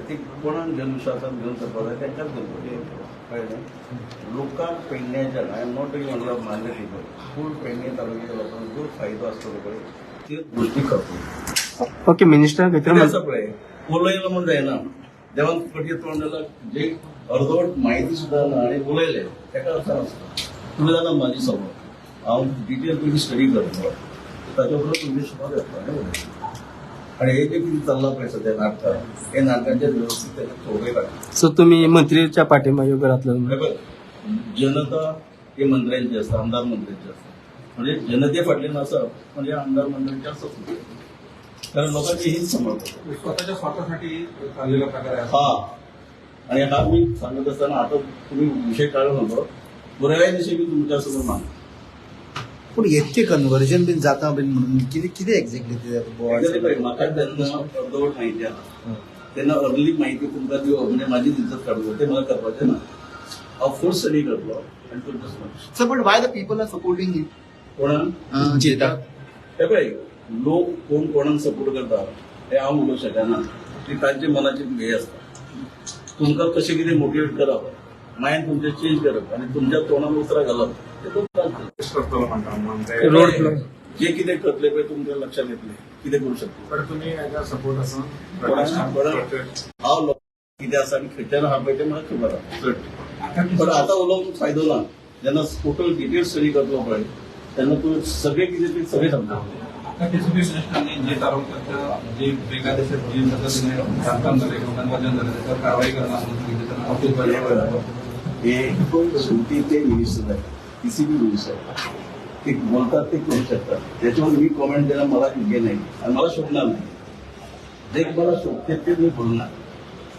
ती कोणाक घेवन विश्वासात घेवन करपाक जाय तांकांच घेवन करपाक, कळ्ळें? लोकांक पेडण्याच्यान, I am not talking only of Mandrem people, full Pedne तालुक्याच्या लोकांक जो फायदो आसतलो पळय ते गोष्टी करतो. ओके, मिनिस्टर खंय कितें आसा पळय, उलयलो म्हूण जायना. देवान फुकटचे तोंड जाल्यार जे अर्दवट माहिती सुद्दां ना आनी उलयले ताका अर्थ नासता. तुमी जाणा म्हाजी स्वभाव, हांव डिटेल पयलीं स्टडी करतलो, ताच्या उपरांत तुमचे समोर येतलो आनी उलयतलो. आणि हे जे कितें चल्लां पळय सद्या नाटकां, हे नाटकांचे व्यवस्थित ताचे तोडगे काडटा. सो तुम्ही मंत्रीच्या पाठिंबा योग्य राहतलो? हे बघ, जनता ही मंत्र्यांची असता, आमदार मंत्र्यांची असता. म्हणजे जनते फाटल्यान आसप म्हणजे आमदार मंत्र्यांचे आसप न्हय. कारण लोकांची हीच समज. स्वतःच्या स्वार्थासाठी चाललेला प्रकार आहे असं. हा, आणि हा मी सांगत असताना आता तुम्ही विषय काढू नको. पुराव्या दिवशी मी तुमच्या समोर मांडतो. पूण हेतके कन्वर्जन बीन जाता बीन म्हणून कितें कितें एक्झॅक्टली ते Exactly पळय, म्हाका तेन्ना अर्दवट माहिती आहा तेन्ना अर्ली माहिती तुमकां दिवप म्हणजे माझी इज्जत काडूं, ते म्हाका करपाचें ना. हांव फुल स्टडी करतलो आनी तुमच्या समोर. Sir, but why the people are supporting him? कोणाक? जिता. हे पळय, लोक कोण कोणाक सपोर्ट करता हे हांव उलोवंक शकना. ती तांच्या मनाची हे आसता. तुमकां कशें कितें मोटिवेट करप, मायंड तुमचें चेंज करप आनी तुमच्या तोंडान उतरां घालप ते तुमकां करतलो म्हणटा म्हणजे रोड ब्लॉक. जे कितें करतले पळय तुमकां लक्षात येतलें कितें करू शकता. पण तुम्ही याचा सपोर्ट असून कोणाक? हांव लोक कितें आसा आनी खंयच्यान आहा पळय तें म्हाका खबर आहा चड. पण आतां उलोवंक फायदो ना. जेन्ना टोटल डिटेल स्टडी करतलो पळय तेन्ना तूं सगळें कितें तें सगळें समजतलें. आता केसीबी मिनिस्टरांनी जे तालुक्याचं जे बेकायदेशीर जे पद्धतीने बांधकाम झाले किंवा कन्वर्जन झाले त्याच्यावर कारवाई करणार म्हणून सांगितलं, त्यांना ऑफिस बजावलं. हे शेवटी ते मिनिस्टर आहे, पीसीबी मिनिस्टर आहे. ते बोलतात ते करू शकतात. त्याच्यावर मी कॉमेंट देणं मला योग्य नाही आणि मला शोभणार नाही. जे मला शोभते ते मी बोलणार,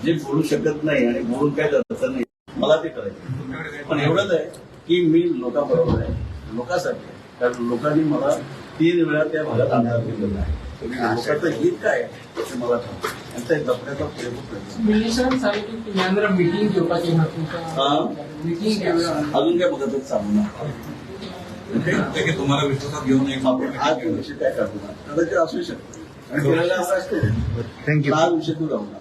जे बोलू शकत नाही आणि बोलून काय अर्थ नाही मला ते करायचं. तुमच्याकडे काही पण एवढंच आहे की मी लोकांबरोबर आहे, लोकांसाठी आहे. कारण लोकांनी मला 3 वेळा त्या भागात आमदार केलेला आहे. लोकांचं हित काय आहे ते मला ठाऊक आहे. आणि ते जपण्याचा पुरेपूर प्रयत्न. मिनिस्टरान सांगितलं की ह्या मिटींग घेवपाची आहा तुमकां. हा? मिटींग घेवया. अजून काय बघतच सांगू ना. ते की तुम्हाला विश्वासात घेऊन एक आपण आज तो विषय काय काढू ना, कदाचित असू शकतो आणि फिरायला असा असतो. Thank you. हा विषय तू जाऊ ना.